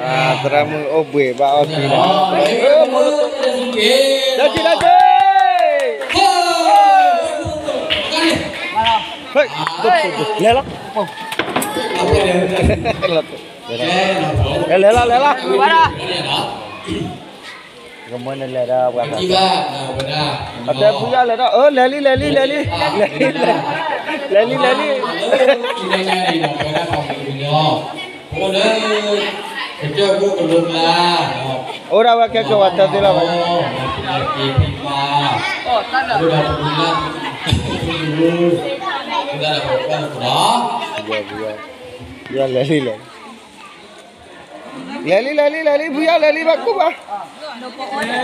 သရၣ်မုၣ်အိၣ်ဘှံးဘၣ်အီၣ်က့ၤလီၤ, လၢက့ၤလၢက့ၤ, လဲၤလီၤ, လဲၤလီၤလဲၤလီၤ, ကမၢနလဲၤဒီးပှၤသး, အတဲဖုယီၢ်လဲၤဒီး အၢ လဲၤလံ လဲၤလံ လဲၤလံ, လဲၤလံ လဲၤလံ, လဲၤလံ လဲၤလံ. အိၣ်ဒၣ်ဝဲခဲကၢၤဝဲတၢ်သ့လီၤဘၣ်, လဲၤလံ လဲၤလံ လဲၤလံ, ဖုယီၢ်လဲၤလံ ဘၣ်ကူၣ်ဘၣ်,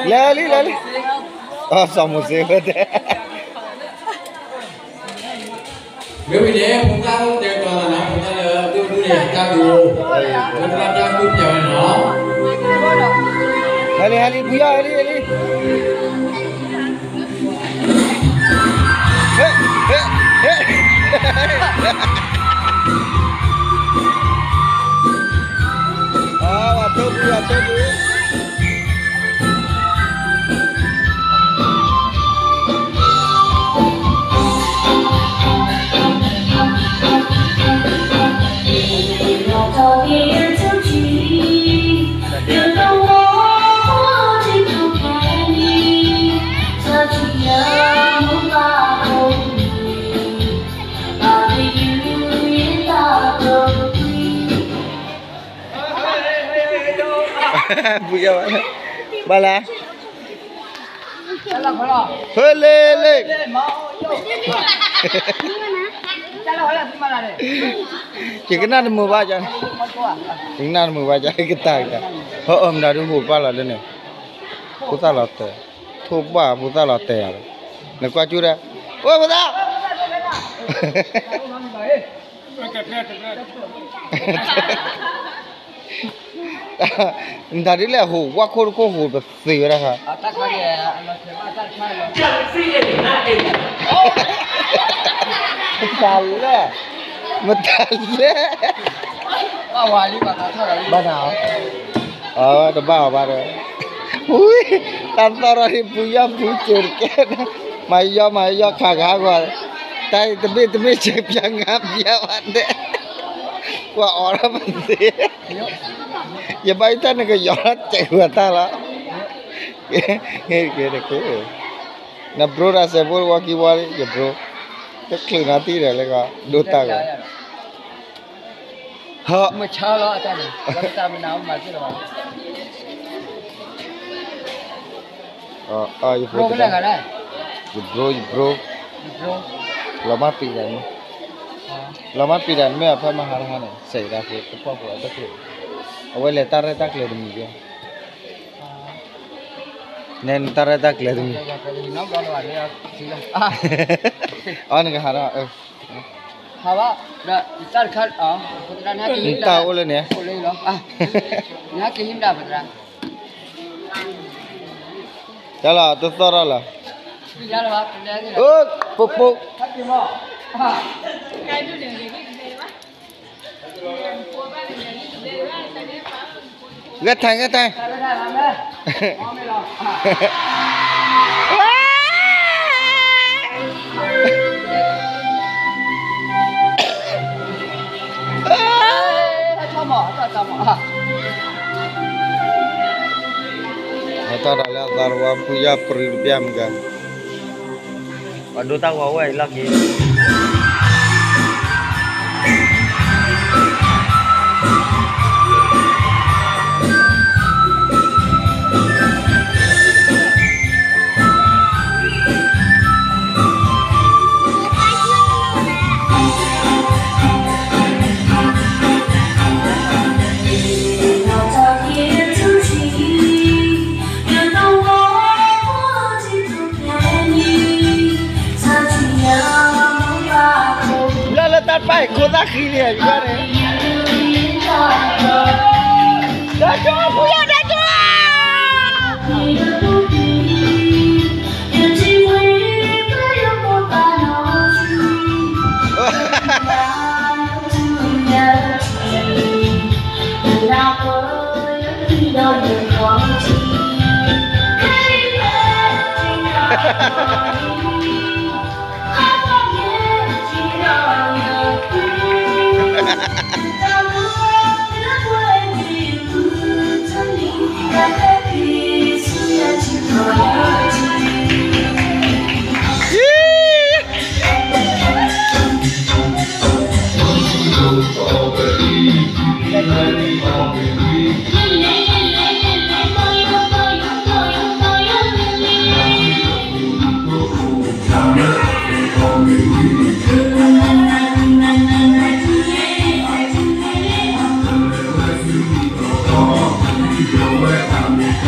လဲၤလံ လဲၤလံ, အစီၤမိၤၡ့ဝဲတဲ မ့ၢ်ဝံၤန့ၣ် ဖိသၣ်အိၣ်တဲကီးလီၤနီၤ, ဖိသၣ်လၢဒိၣ်ဒိၣ်န့ၣ် တၢ်ဒိၣ်, ဖိသၣ်တၢ်ဒိၣ်ပျဲဝဲနီၤ. ဟဲလံ ဟဲလံ ဖုယီၢ် ဟဲလံ ဟဲလံ, ဟဲ ဟဲ ဟဲ အဝဲထိၣ်ဖု အထိၣ်ဖု ဖုယီၢ်ဘၣ်လဲၣ်, ဘၣ်လဲၣ်, ဟဲလ့လ့, ယကနၣ်တမုာ်ဘၣ်, ယကနၣ်တမုာ်ဘၣ်, ဟဲအၢမနုၤဒုးဟူးပၢ်လီၤလၢန့ၣ်, ဖိသၣ်လီၤတဲာ်, ထိၣ်ဘၣ်ဖိသၣ်လီၤတဲာ်ယၤ, နကွၢ်ကၠူၣ်ဒီး, အိၣ်ဖိသၣ် နတၢ်ဒ်လဲၣ် ဟူးဝၣ်ခိၣ်တခိၣ်ဟူးပသ့ဝဲဒၣ်ခါ, မတၤလဲၣ်, မတၤလဲၣ်, ဘၣ်နၤ, အတဘၣ်အီၤဘၣ်ဒီး, ဝံ, တၢ်သီၣ်ထီၣ်ဒ်ဖုယီၢ်ဖုစၢၤတကဲ, မၤယီၢ်မၤယီၢ်ခးကဟးဂီၤ, တၢ်အံၤတဘ့ၣ်တမ့ၢ်စၢၤပျၢ်ငါပျၢ်ဘၣ်ဒဲး, ကွၢ်အီၤထီၣ်ပသ့, ယဘၣ်ယတၢ်နကယီၤထီၣ်စဲးဝဲတၢ်လီၤ, ကဲတက့ၢ်, နဘျိတၢ်စဲးဖိဝီကံဝီလံ ယဘျိ, တချုးနီတံၢ်ဒီးလၢကီး ဒိၣ်တၢ်ဂီၤ ဟီ, ယဘျိ, ယဘျိ, လီၤမၢ်ပံၤဒၣ်န့ၣ်, လီၤမၢ်ပံၤဒၣ်န့ၣ် မ့ၢ်အဖၢမဟါတဟါန့ၣ် စဲးဒၣ်ဖိတပှၢ်ဖိအတချုး, အဝဲလဲၤတၢ်ရဲၣ်တၢ်ကျဲၤတမံၤကဲ, နဲနတၢ်ရဲၣ်တၢ်ကျဲၤတမံၤ, အီ နကဟးထီၣ်, တၢ်အိၣ်လၢန့ၣ်, တၢ်လီၤတသီၣ်ထီၣ်လီၤ, ပပိ, ဂဲၤထၢၣ်ဂဲၤထၢၣ် ဟဲထီၣ်ဒီးလၢအသးတဝါဖုယီၢ်ပြံတပျၢ်မုၢ်ဂၤ, ပှၤဒိတၢ်ဂီၤဝဲအံၤလီၢ်ခံ လၢလၢတၢ်တဖၣ်အံၤခိၣ်သၣ်ဃံန့ၣ် ယကွၢ်န့ၣ်, ဒီးကၠိဖုယီၢ်ဒီးကၠိ, လၢလၢ အန့ၣ်အီၤဒုးဘၣ်နီၢ်တိၢ်န့ၣ် အိၣ်ခးတၢ်ဒိၣ်အံၤ ခး ခး ခး အိၣ်ပံၤ မၤလီၤဖဲအံၤ မၤလီၤဖ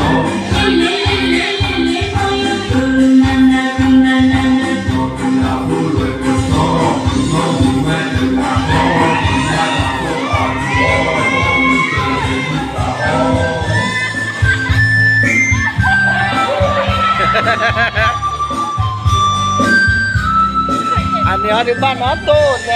ဲ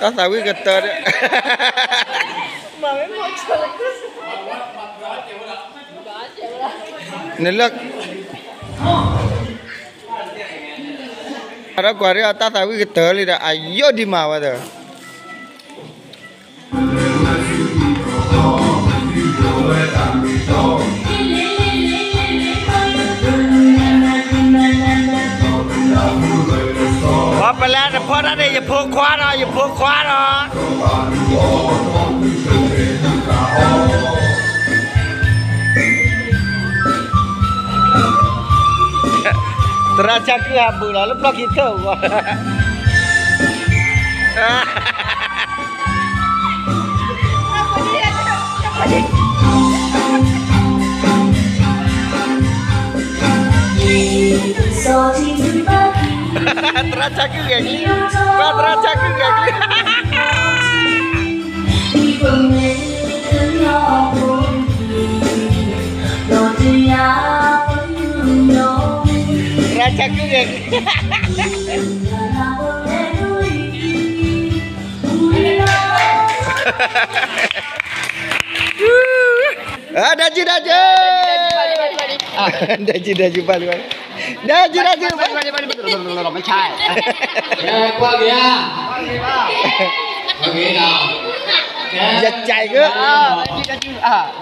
တၢ်သးဝံၣ်ကတၢၢ်ဒီး နလၢ အဒီးကွၢ်ဒ်အတၢ်သးဝံၣ်ကတၢၢ်လံဒီး အယိၣ်ဒံးမးဝဲဒီး ပှၤပလဲတဖီတၢ်န့ၣ် ယဖိခွါဒီး ယဖိခွါဒီး သရၣ်ဆၣ်ကုၢ်ဟးဘူးလီၤလၢပျီၢ်ခံထၢၣ်အဂီၢ် သရၣ်ဆၣ်ကုၢ်ဂဲၤကလံၤ, ပှၤသရၣ်ဆၣ်ကုၢ်ဂဲၤကလံၤ, သရၣ်ဆၣ်ကုၢ်ဂဲၤကလံၤ. ဒၣ်ကံၢ်ဒၣ်ကံၢ်, ဒၣ်ကံၢ်ဒၣ်ကံၢ်, ပၢ်လံ, ဒၣ်ကံၢ်ဒၣ်ကံၢ်,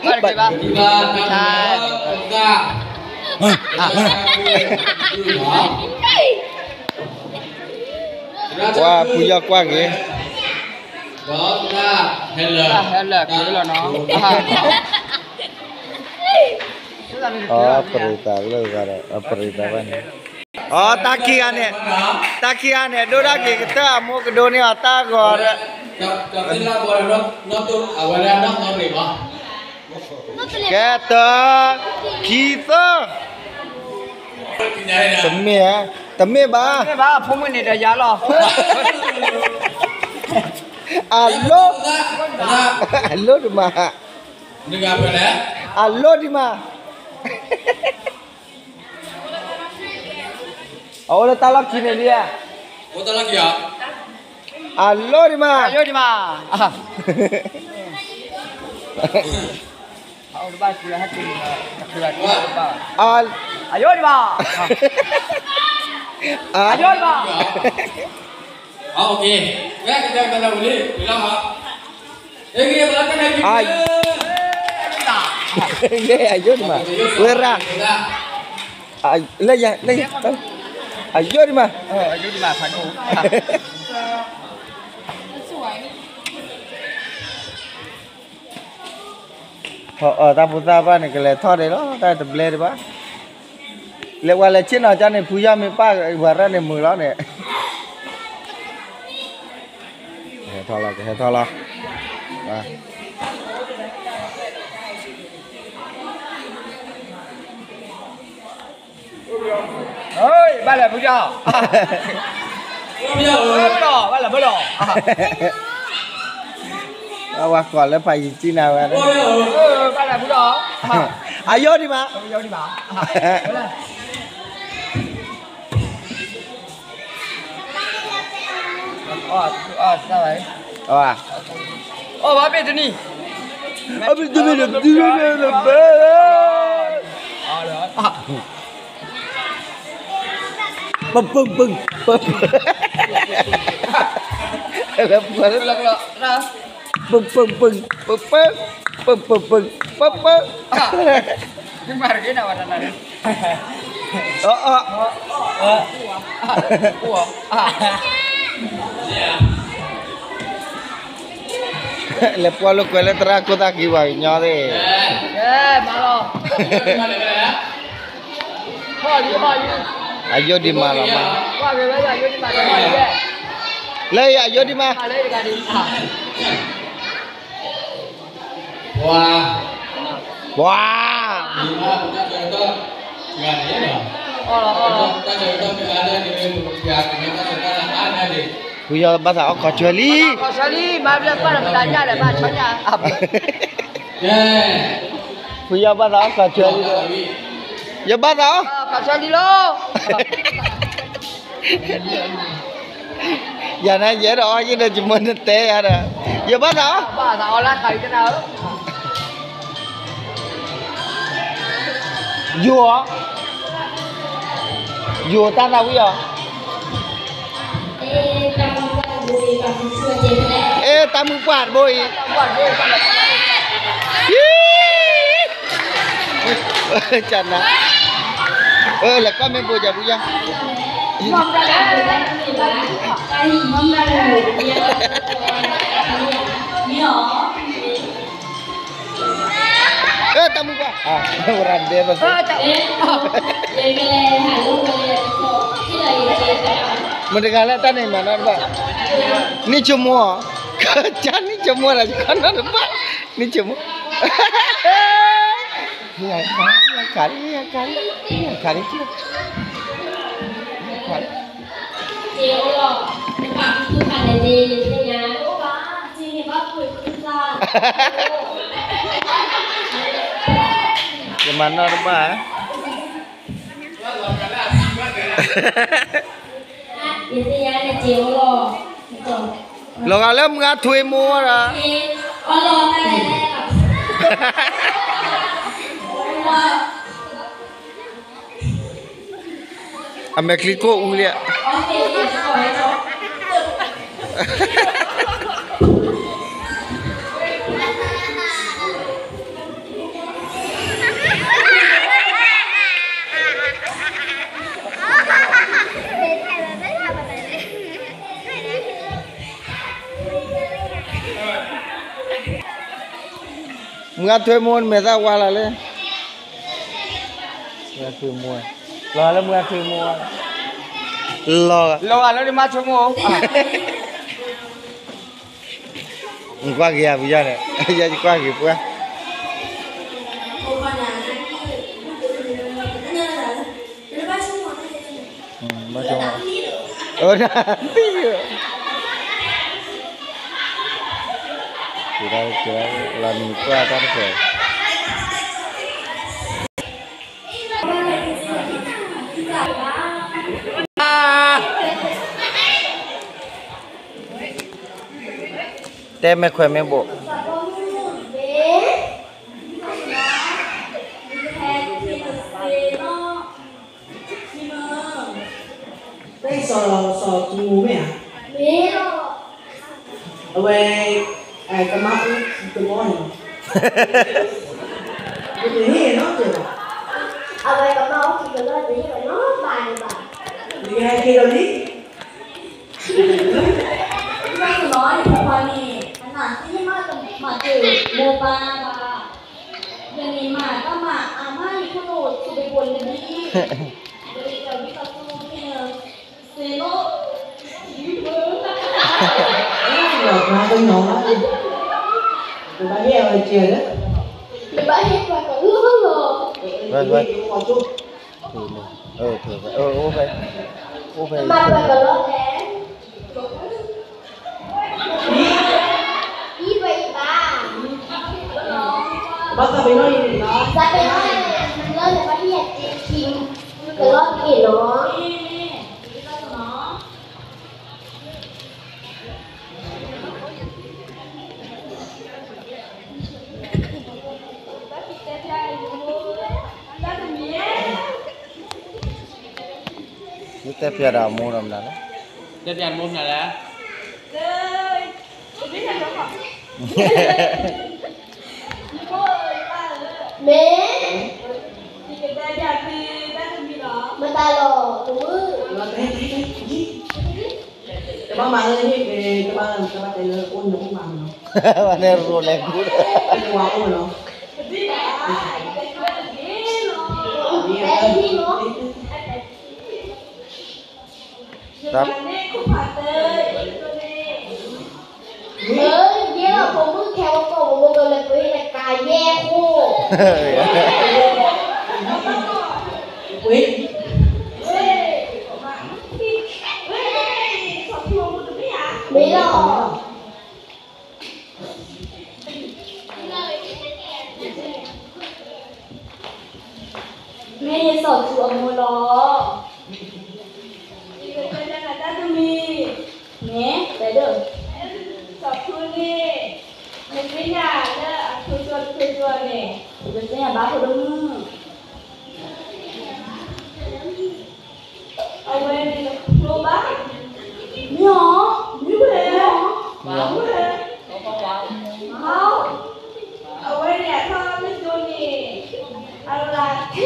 ပၢ်လံ, မ့ၢ်ဆါ, ယကဲက့ၤ, ကွၢ်ဖုယီၢ်ကွၢ်က့ၤ, ဟဲလၢာ်က့ၤလီၤနီၤ, အပရံးသးလၢဂၤဒီး အပရံးသးဘၣ်န့ၣ်, အ တၢ်ခံဂၤန့ၣ်, တၢ်ခံဂၤန့ၣ် ဒိၣ်ဒၣ်က့ၤကတၢၢ်အမိၢ်ကဒိးန့ၢ်အီၤတၢ်ဂီၤဒီး ကဲ တၢ, ခံ, သၢ, တမ့ၢ်, တမ့ၢ်ဘၣ်, မ့ၢ်ဘၣ် ဖိမုၣ်န့ၣ်ဒီးယၤလီၤ, အလိၣ်, အလိၣ်ဒံးမး, အလိၣ်ဒံးမး. အ အအိၣ်လၢတၢ်လီၢ်ခံန့ၣ်ဒံးဧါ, အလိၣ်ဒံးမး, အလိၣ်ဒံးမး, အလိၣ်ဒံးမး, အလိၣ်ဒံးမး, ဝဲရၣ်, လၢယၤ, လၢယၤ, အလိၣ်ဒံးမး, အလိၣ်ဒံးမး, ဖးဒိၣ် တၢ်ဖိသၣ်ဘၣ်န့ၣ် ကလဲၤထီၣ်ဒံးလီၤ, တၢ်တဘျဲဒံးဘၣ်, လဲၤဝဲလဲၤဆ့ၣ်နီၤကၠီန့ၣ် ဖုယီၢ်မ့ၢ်ပၢ်ဝဲရၣ်န့ၣ်မုာ်လီၤန့ၣ်, ကဟဲထီၣ်လီၤ, ကဟဲထီၣ်လီၤ. ဘၣ်လဲၣ်ဖုယီၢ်, ဘၣ်လဲၣ်, ဘၣ်လဲၣ်, အဝဲကိးလၢဖးယံၤကံနၤဝဲ, ဘၣ်လဲၣ်ဖုယီၢ်, အလိၣ်ဒံးမး, အလိၣ်ဒံးမး, အီၣ်ဘၣ်ဘ့ၣ်တနံၣ်, အဘ့ၣ်တနံၣ်, ပပပပ, ပပပပ, ပပပပ, ပပပပ, ပပပပ, ပပပပ, လဲၤပှၤလိာ်ကွဲလၢသရၣ်ခိၣ်သၣ်ခံပှၤကညီသ့ၣ်, အယိၣ်ဒံးမးလီၤမး, လၢအယိၣ်ဒံးမး, ပှၤ ဖုယီၢ်ဘၣ်သးအီၣ်ခီၣ်ဆၢလံ, ဖုယီၢ်ဘၣ်သးအီၣ်ခီၣ်ဆၢလံ, ယဘၣ်သးအီၣ်ခီၣ်ဆၢလံလီၤ. ယၤန့ၣ် ယအဲၣ်ဒိးအီၣ်ယဲဒီး ယမိၢ်နတဲယၤဒီး ယဘၣ်သးအီၣ်, ယိၤ, ယိၤတၢ်သးဝံၣ်အီၤ, အဲ တၢ်မုၢ်ပှၢ်တဘိအံၤ, ကနၤ, လဲၤကီၢ်မ့ၢ်ဘိယၤဖုယီၢ်, တၢ်မုၢ်ပှၢ်, ဝဲဒၣ်ဒဲဘၣ်, မတၤတဂၤလဲၣ်တၢ်န့ၣ်မၤနီတဘၣ်, နံၣ်ဆိကမိၣ်, ကနံၣ်ဆိကမိၣ်ဒီး ယခီနီတဘၣ်, နံၣ်ဆိကမိၣ်, ခးလံ, ခးလံ, ခးလံ, ခးလံ. ယမၤနီၣ်တဘၣ်, လီၤဂာ်လၢမုၢ်ဂၤထွ့မိၢ်ဝဲဒီး အမဲာ်ချံကိၢ်အူလံဧါ. မုၢ်ဂၤထွ့မိၢ် နမဲာ်သၣ်ဝါလီၤလံ. မုၢ်ဂၤထွ့မိၢ်, လီၤဂာ်လၢမုၢ်ဂၤထွ့မိၢ်, လီၤဂာ်လၢနမါထွ့မိၢ်, နကွၢ်က့ၤယၤပယီၤန့ၣ်, ယဲယကွၢ်က့ၤပှၤ. လီၤနံၤပှၢ်တၢ်တဖျၢၣ်. တဲမ့ၢ်ခွဲးမ့ၢ်ဘိး. တၢ်စီၤစီၤသူမ့ၢ်ဧါ, အဝဲ ကမါအိၣ်ခံကလီၢ်န့ၣ်လီၤ. တဟ့ၣ်နီတဘျီဘၣ်, အဝဲကမါအိၣ်ခံကလီၢ်တဟ့ၣ်နီတဘျီဘၣ်, နကဟဲက့ၤဒီးလံ န့ၣ် အနၢ်သ့ၣ်မးတမၤတၢ်မိၢ်ပၢ်ဘၣ်, ယန့ၣ်မၤတၢ်မၤအါမး ယခိၣ်နူာ်ဆိးပ့းပိာ်လံ, ယဘၣ်ဟ့ၣ်အဝဲကဲလၢ, ယဘၣ်ဟ့ၣ်ပှၤကလုၢ်လီၤ, ဝဲ ဝဲ အိၣ်ဖဲ အိၣ်ဖဲ မၤပှဲၤကလီၢ်လဲၣ်, အံၤဝဲအံၤဘၣ်, ဘၣ်သးပ့ၤနီၣ်အံၤန့ၣ်လီၤ, သးပ့ၤနီၣ်အံၤန့ၣ် လၢနဘၣ်ဟ့ၣ်ယၤတ့ခံ ကလီၢ်တက့ၢ်နီၤ. မ့ၢ်တဲပျဲဒီးအမိၢ်ဒီးမနုၤလဲၣ်, တဲပျဲမိၢ်မနုၤလဲၣ်, မ့ၢ် မတၤလီၤ တမုၢ် တဘၣ်မၤလၢဟ့ၣ်က့ၤ တဘၣ် တဘၣ်တဲလၢအိၣ်နအိၣ်မးနီၤ, ဘၣ်န့ၣ်ရိၤလဲၤကူ, တဝၤအိၣ်နီၤ, တၢ် ယဲလီၤဖိမုၣ်ခဲဝဲကိးမုၢ်ကလၢပှ့ၤနကၤယဲၢ်ဃိ, မ့ၢ်လီၤ. မ့ၢ်ယစီၤထူအမိၢ်လီၤ. ယကတဲနၤတၢ်တမံၤ, မ့ၢ်တဲဒၣ်, စီၤထူန့ၣ် နသ့ၣ်ညါလၢအထိၣ်ကၠီတထိၣ်ကၠီန့ၣ်, ယကသ့ၣ်ညါဘၣ်ဖိတမုၢ်. အဝဲန့ၣ်တကျိဘၣ်, မ့ၢ်အီၤ, မ့ၢ်ဝဲ, မ့ၢ်အီၤ, အဝဲန့ၣ်အထီၣ်လၢကၠိန့ၣ်, အလၤခံ,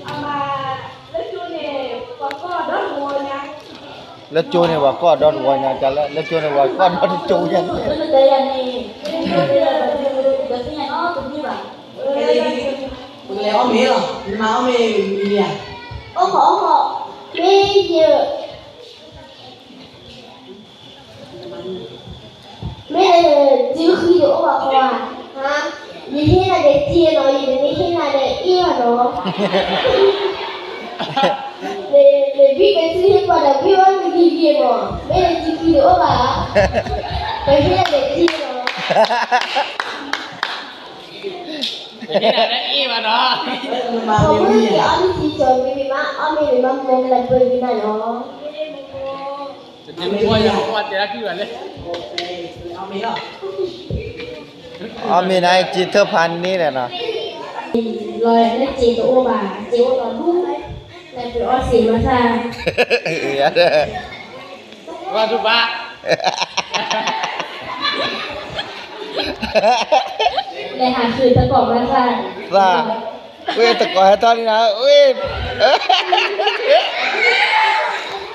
အမၤ, လၢကၠိန့ၣ် ပှၤကီၢ်ဒီတဝီညါ, လၢကၠိန့ၣ်ပှၤကီၢ်ဒီတဝီညါ, ကလၢ လၢကၠိန့ၣ်ပှၤကီၢ်ဒီတကၠိညါန့ၣ်, ပကလဲၤအီၣ်မ့ၤလီၤ, နမၤအီၣ်မ့ၤမံၤဧါ, အိၣ်ခိးအိၣ်ခိး, မ့ၢ်ယ မ့ၢ်နစုဃံတအိၣ်ဘၣ်ဃီဧါ, ယဟ့ၣ်နၤဒီးစ့နီၤ, ယတမ့ၢ်ဟ့ၣ်နၤဒီးအ့ၣ်ဘၣ်နီၤ, နဘံၣ်ကစုဟ့ၣ်ပှၤဒီးဘံၣ်ဝဲမံၤဂ့ၤဂ့ၤမး, မ့ၢ်နစုဃံတအိၣ်ဘၣ်, ပဟ့ၣ်နၤဒီးစ့နီၤ. မ့ၢ်အီၣ်မ့ၤက့ၤအီၣ်မ့ၤထံကၠီၤ မ့ၢ်မ့ၢ်မး အီၣ်မ့ၤမ့ၢ်မး မိၢ်ကလၢပှဲၤကနၣ်နီၤ. အီၣ်မ့ၤန့ၣ် စ့ထၢၣ်ဖးန့ၣ်ဒီးနီၤ. လီၤလၢစ့တအိၣ်ဘၣ်, စ့အိၣ်ဒီးဒူၣ်, လဲၤပှ့ၤအီၣ်စ့မးသၣ်. ဝါဒူၣ်ဘၣ်. လဲၤဟးဃုသကိးဘၣ်သၣ်. သၣ်, ဝ့ၢ်သကိးဟဲထီၣ်န့ၣ်နၤ, ဝ့ၢ်,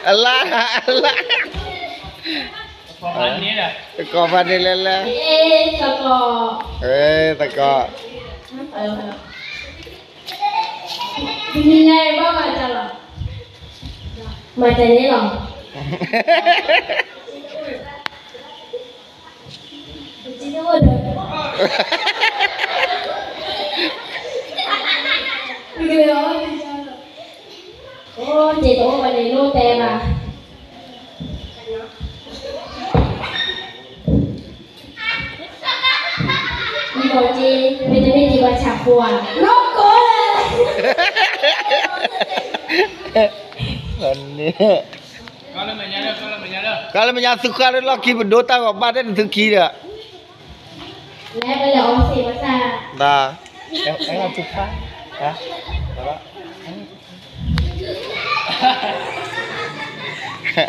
အလါ, အလါ, သကိးဖးန့ၣ်လဲၣ်လဲၣ်, သကိး, သကိး. နံၤလၢဘၣ်မၤတၢ်လီၤ, မၤတၢ်န့ၣ်လီၤ. အိၣ်တ့ၢ်တအိၣ်ဘၣ်န့ၣ် လိၣ်တဲဘၣ်. မ့ၢ်ကီးက့, မ့တမ့ၢ်က့ၤဘၣ်ဆၣ်ဖိဧါ, နီၢ်ကီၢ်လၢ, န့ၣ်, ကလၢမဲာ်ညါသုဃါလၢလီၢ်ခံ ပဒိတၢ်ဂီၤဘၣ်တဲတသုခံဒီး, လဲၤပလဲၤအီစ့ၣ်ဝဲသၣ်, ဒၣ်, သုဃါ,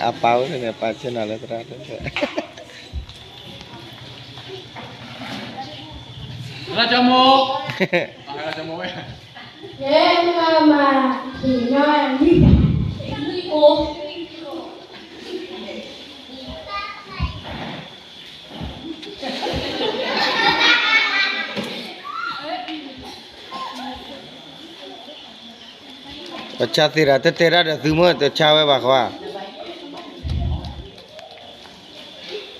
အပၢ်အိၣ်န့ၣ် ပၢ်ဆ့ၣ်နီၤလၢသရၣ်, သရၣ်ကၠီမိၢ်, သရၣ်ကၠီမိၢ်ဝဲ, ယဲမၤမၤ, ယဲမၤ, ယဲမၤ, ပဆါသ့ဒၣ် တတဲတၢ်ဒီးသုမ့ၢ်တဆါဝဲဘၣ်ဃီဧါ,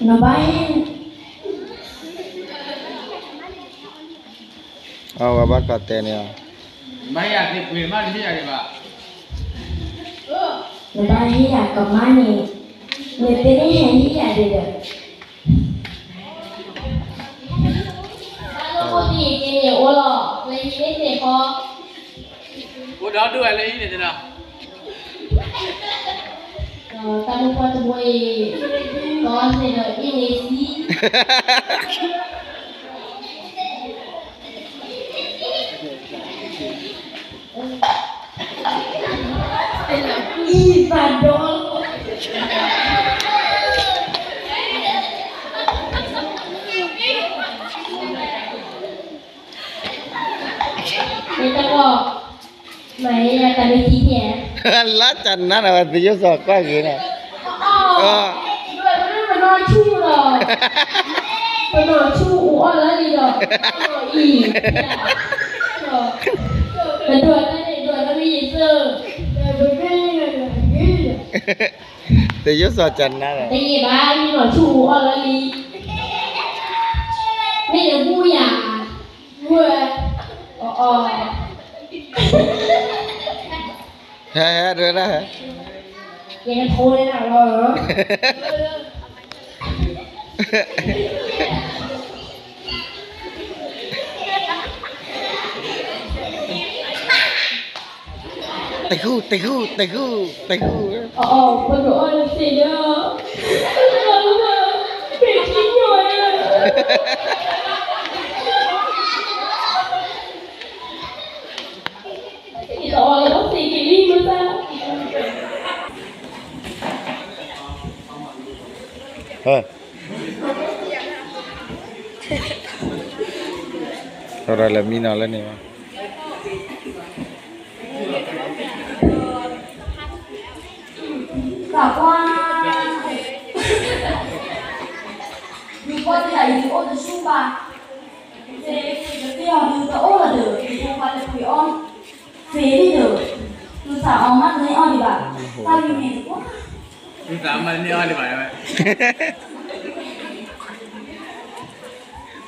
နဘၣ်ဟ့ၣ်, အဝဲဘၣ်ကီးတဲန့ၣ်, နဘၣ်ဟ့ၣ်ယၤကမါန့ၣ်, နတန့ၢ်ဟဲဟ့ၣ်ယၤဒ်ဒီး ဘၣ်လၢဖိတံၢ်က့န့ၣ်အိၣ်လီၤ, လၢယမ့ၢ်သ့ၣ်ဃီ, အိၣ်ဒီဒူၣ်ဝဲလၢအံၤန့ၣ်, တၢ်မုၢ်ပှၢ်တဘိအံၤ, ဒီးသ့ၣ်ဒီးအံၤန့ၣ်သံ အံၤဘၣ်ဒီး, မ့ၢ်တၢ်ကီ, မ့ၢ်ယတၢ်မ့ၢ်ထံၣ်, လၢတၢ်နါနၤဝဲ သယိၣ်စီၤကွၢ်ဂ့ၤန့ၣ်, ပနီၢ်ဆူၣ်ဒီး, ပနီၢ်ဆူၣ်အူအီၣ်လၢလံဒီး, အံၤ, ပဒိးတၢ်န့ၣ်ဒိးတၢ်မ့ၢ်ယ့ၢ်သၢ, တယိၣ်စီၤကနါ, တယံာ်ဘၣ် မ့ၢ်နီၢ်ဆူၣ်အူအီၣ်လၢလံ, မ့ၢ်နဘူၣ်ယၤ, ဘူၣ်, အီၣ်, ဟဲဟဲဒၣ်ဟဲ, ယဖိလၢနၤလီၤ. တဂူၢ် တဂူၢ် တဂူၢ် တဂူၢ်, အီၣ် ပဒိးအီၣ်လၢသ့ၣ်ဒီး, ပထံၣ်ညီၣ်ဧၢ, ယတအီၣ်လၢသ့ၣ်က့ၤလံမတၤ, သရၣ်လၢမံနီၤလၢန့ၣ်ဘၣ်. သးပှၢ်, ယပှၢ်တဂၤအံၤ ယအိၣ်တဆူၣ်ဘၣ်, ယသ့ၣ်အီၤဒုးတအိၣ်လၢၤဒီး ယဖိခွါလၢပှ့ၤအီၣ်, သ့ၣ်လံဒီး, သုသးအီၣ်မးတန့ၢ်အီၣ်ဒံးဘၣ်, တၢ်လံန့ၣ်တကွၢ် သုသးမၤန့ၢ်အီၣ်ဒံးဘၣ်ဝဲ,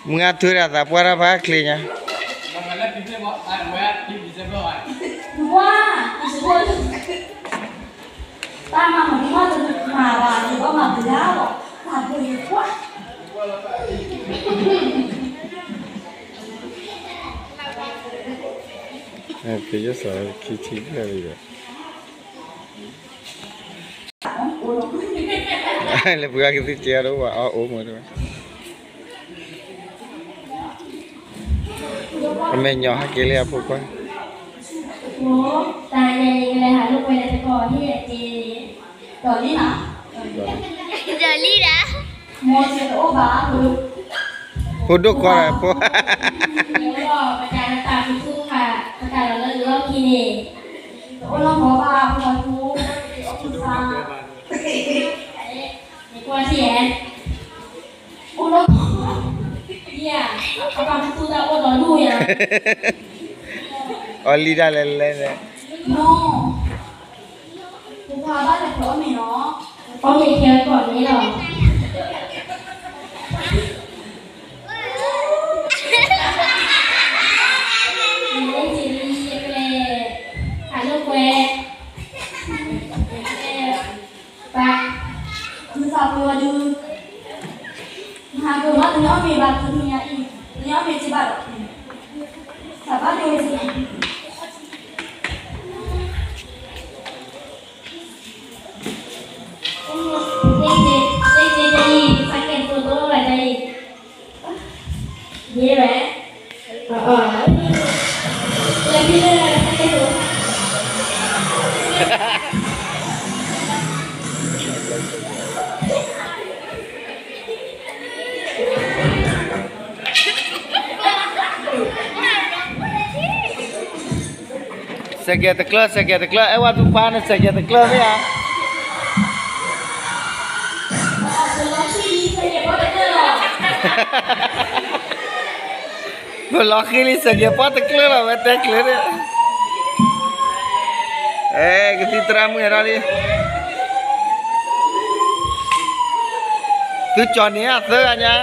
မုၢ်ဂၤထွဲဒၣ်သးပှၢ်တၢ်ဖးချ့ညါ, တၢ်မၤမၤဒ်မး တမၤဘၣ် ယဘၣ်မၤဘျါလီၤ, တၢ်ဘိယကွၢ် ပယိၣ်စီၤခံထံၣ်လၢာ်လံဒီး, လၢပှၤကသံၣ်ကဲအီၤတအိၣ်ဘၣ် အအိၣ်မ့ၢ်တဝဲ, အမဲာ်ညါဟဲက့ၤလၢအဖိခွါ, တၢ်ညါန့ၣ်ကလဲၤဟးလိာ်ကွဲလၢတကီၢ်ဟ့ၣ်အက့ၤ, ဒီးလံနီၤ, ဒီးလံဒၣ်, မိၢ်စ့တအိၣ်ဘၣ်, ဖိဒိၣ်ခွါလၢဖိ, ပတၢ်လၢတၢ်မူထူခါ, ပတၢ်လီၤလၢလီၢ်ခံန့ၣ်, တအိၣ်လီၤမီၤဘၣ် ဖိဒိၣ်ခွါ, ယကွၢ်ထံၣ်ဧါ, အိၣ်လီၤ, ယၤ, အပၢ်မူထူတၢ်အိၣ်ဒီးဒူၣ်ယၤ, အီၣ်လံဒၣ်လဲၣ်လဲၣ်လဲၣ်, နီၤ, ဖိခွါဘၣ်လဲၤဖျိအီၣ်မ့ၤနီၤ, အီၣ်မ့ၤခဲကီၢ်န့ၣ်လီၤ. ဟးလိာ်ကွဲ, ပၢ်, မုၢ်သးပှဲၤဝဲဒုး, မဟါကမးတန့ၢ်အီၣ်မ့ၤဘၣ် တနံၤညါအံၤ, တန့ၢ်အီၣ်မ့ၤက့ဘၣ်ဒီး, သးဘၣ်ဒိဝဲဒုး. စဲးကဲးတကျၢၢ် စဲးကဲးတကျၢၢ် အဲၣ်ဝဲသူဖါန့ၣ် စဲးကဲးတကျၢၢ်မ့ၢ်ဧါ. ပလီၤဃံလံ စဲးကဲးပှၢ်တကျၢၢ်လီၤ ဝဲတဲကျၢၤန့ၣ်. အဲ ကသံၣ်သရၣ်မုၣ်ဟဲထီၣ်လံ. သုကၠီၤန့ၢ်အသၢဂၤညါ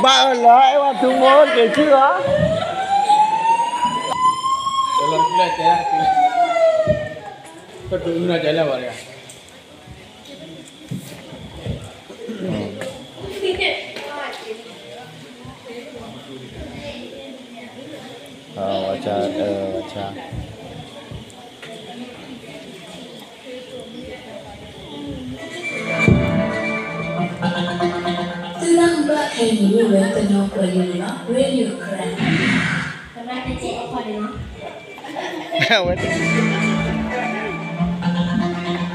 ဘၣ်အၢၣ်လီၤ အဲၣ်ဝဲသူမိၢ်က့ၤဆူၣ်လီၤ. အဝဲဆါ အဝဲဆါ သုနၢ်ဟူဘၣ်ခဲအံၤန့ၣ်မ့ၢ်ဝဲ ကညီကွဲးလံာ်န့ၣ်လီၤ Radio Karen. ကမၣ်တကဲးအဖီန့ၣ်လီၤ. ဝဲ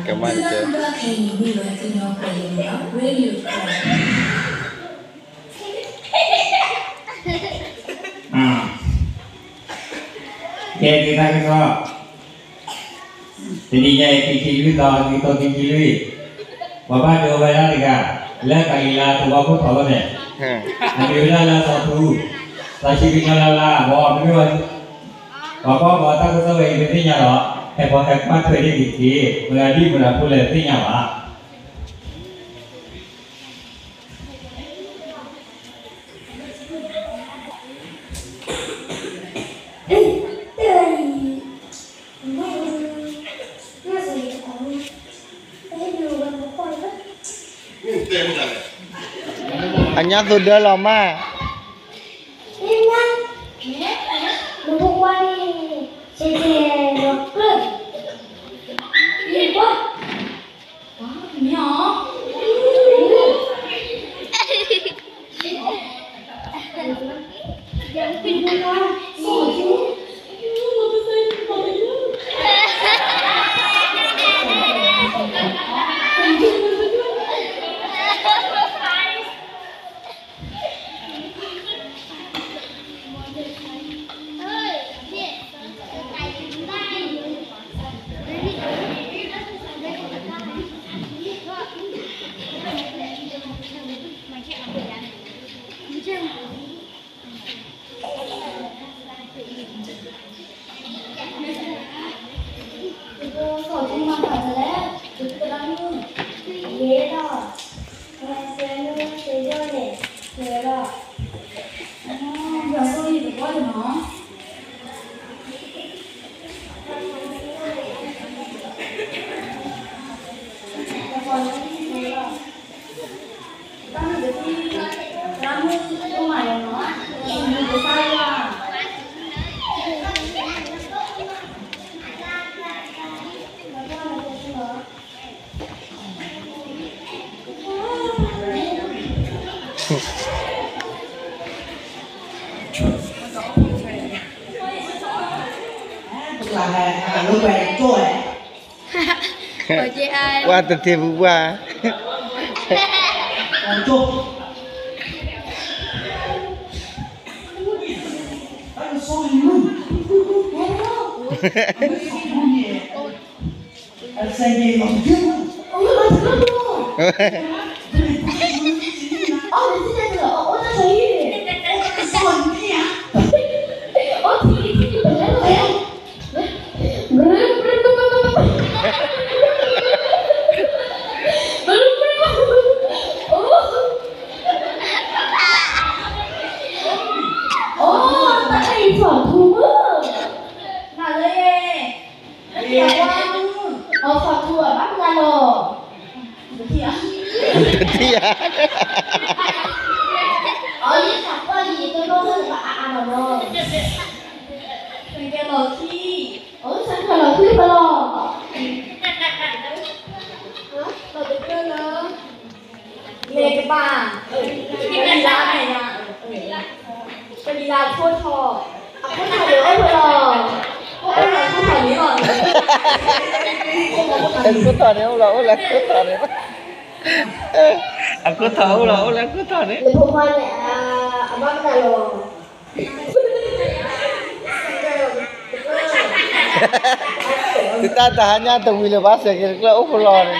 ကမၣ်တကဲး သုနၢ်ဟူဘၣ်ခဲအံၤန့ၣ်မ့ၢ်ဝဲ ကညီကွဲးလံာ်န့ၣ်လီၤ Radio Karen. ကဲ ဒုးတၢ်ကစီၣ် တနံၤညါအံၤ ခံဆံလွံၢ်သီ ခံကထိခံဆံလွံၢ်, ပှၤဘၣ်ဒိဝဲဒၣ်တဂၤ လၢကၤလံၤလါ သဝီခိၣ်ထီၣ်ဝဲန့ၣ်, အမံၤဝဲဒၣ်လၢစီၤထူ, စီၤဆံကညီလၢ်လၢ် အဘီမ့ၢ်ဝဲ, ပှၤဘၣ်ဘီတၢ်ကစီၣ်ဝဲအံၤ တသ့ၣ်ညါဒီး ဟဲပှၤဟဲကွၢ်ထွဲဒ်န့ၣ်တက့ၢ်, မတၤဒ်မတၤဖိလဲၣ်တသ့ၣ်ညါဘၣ်. အညါသိဒၢလီၤမး, မ့ၢ်အီၤ ပှၤတထံၣ်ပူၤပှၢ် အီ တၢ်အဲၣ်အံၤဖီၣ်ထူဧၢ, နၤလၢ အီ ဖီၣ်ထူအဘၣ်မနုၤလီၤ, ပထံၣ်ဧါ, ပထံၣ်ဧါ, အီ ယသးပှၢ်လံ ယတဘၣ်ဘၣ်အါအါမးနီၤ, နကဲလီၤခံ, အီ ဆၢထၢၣ်လီၤခံဖဲလီၤ, လီၤတကြၢးလၢ လဲၤကဘၣ်, လဲၤလၢမဲာ်ညါ အခိၣ်ထီၣ်, အခိၣ်ထီၣ်န့ၣ်အိၣ်ဖဲလဲၣ်, အခိၣ်ထီၣ်န့ၣ်အိၣ်လီၤ, အိၣ်လၢအခိၣ်ထီၣ်န့ၣ်, အခိၣ်ထီၣ်အိၣ်လီၤ, အိၣ်လၢအခိၣ်ထီၣ်န့ၣ်, နဖိခွါန့ၣ် အဘၣ်မနုၤလီၤ. တၢ်တဟါညါတဝံၤလၢၤဘၣ် စဲးက့ၤတကျၢၢ်အိၣ်ဖဲလဲၣ်န့ၣ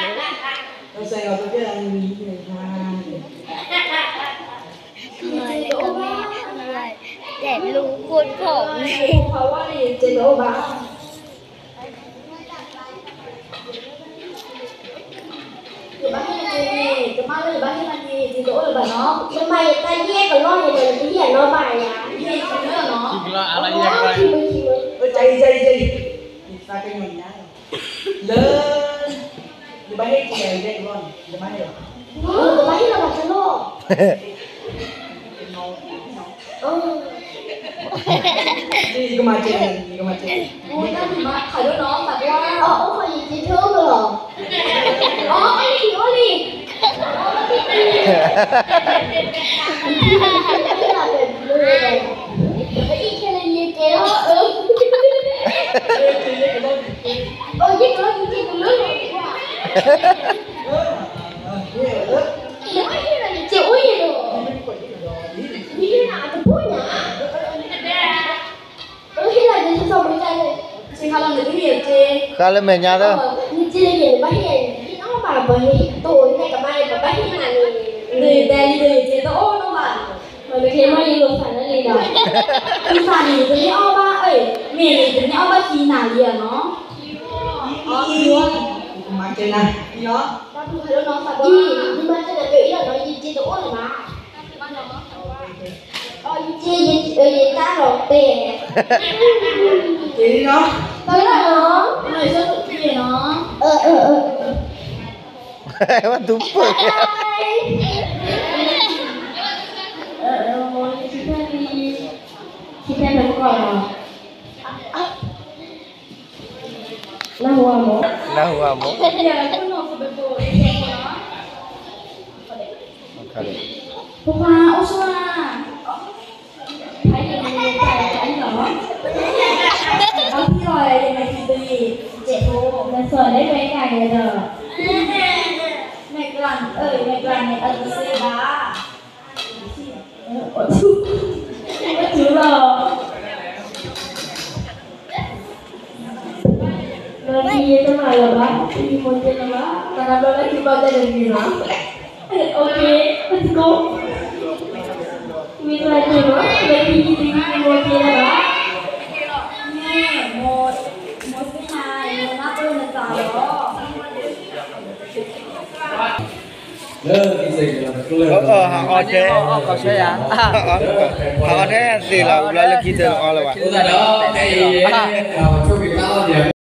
်, တဲလူၤခိၣ်ထီၣ်န့ၣ် ယဘၣ်ဟ့ၣ်လၢယကမၢလၢယဘၣ်ဟ့ၣ်လၢန့ၣ် ယတအိၣ်လၢၤဘၣ်နီၤ, ယမၤယတၢ်ယဲၢ်ကလီၢ်န့ၣ်ဒီး ယတဟ့ၣ်အနီၢ်ဘၣ်ယၤ, ယဟ့ၣ်ခံမၢနီၤ, ခံမၢ, လၢ ယဘၣ်ဟ့ၣ်က့ၤယၤယဲၢ်ကလီၢ်န့ၣ် ယဘၣ်ဟ့ၣ်လီၤ, ယဘၣ်ဟ့ၣ်လီၤဘၣ်တလီၢ် ယကမၤစၢၤ, ယကမၤစၢၤ, အိၣ်တၢ်မၤခးဒိၣ်နီၤ, သးပှၢ်, အိၣ်ခိးယက့ၤထၢၣ်အိၣ်ကလီၤ, အိၣ်လံ, အိၣ်လံ, အိၣ်လံ, အိၣ်ယကလီၢ်, ယကလီၢ်, ယကလီၢ်, ယကလီၢ်, ယကလီၢ်, ယကလီၢ်, ဃါလၢမဲာ်ညါသၢ, ယတၢ်လီၤတဲာ်, တၢ်လီၤ, ဝဲတူၢ်ပၢၢ်, ခံဖဲန့ၣ်, ခံဖဲန့ၣ်ကီၢ်လီၤ, နၢ်ဟူအမိၢ်, နၢ်ဟူအမိၢ်, ဖိခွါအိၣ်ဆိၣ်ဧါ, ဖဲယမ့ၢ်တၢ်အံၤလီၤ, အဖံလီၤယမဲာ်ထံတဂ့ၤ, ကဲးဖိ, နစီၤလၢမဲာ်ကၢ်ဂဲၤဒီး, မဲာ်ကျၢၢ်, မဲာ်ကျၢၢ်န့ၣ် အတစ့ဘၣ် အထူလီၤ, လၢခံယတမၤလၢၤဘၣ်, ယမိၢ်တဲလၢၤဘၣ်, တၢ်ဘျီလၢခံဘၣ်တဲလၢၤန့ၣ်လီၤ, okay, let's go, ဝံသးစူၤနီၤ, လၢခံယတမၤယမိၢ်တဲလၢၤဘၣ်, မ့ၢ်, မိၢ်သ့ၣ်ညါ, ယမိၢ်နၢ်ပၢၢ်နသးလီၤ. လၢခံစ့ၢ်ကီး, ဟးအီၣ်ထဲ, ဟးအီၣ်ထဲသ့လီၤ, ဘျီလၢခံတအီလၢၤဘၣ်.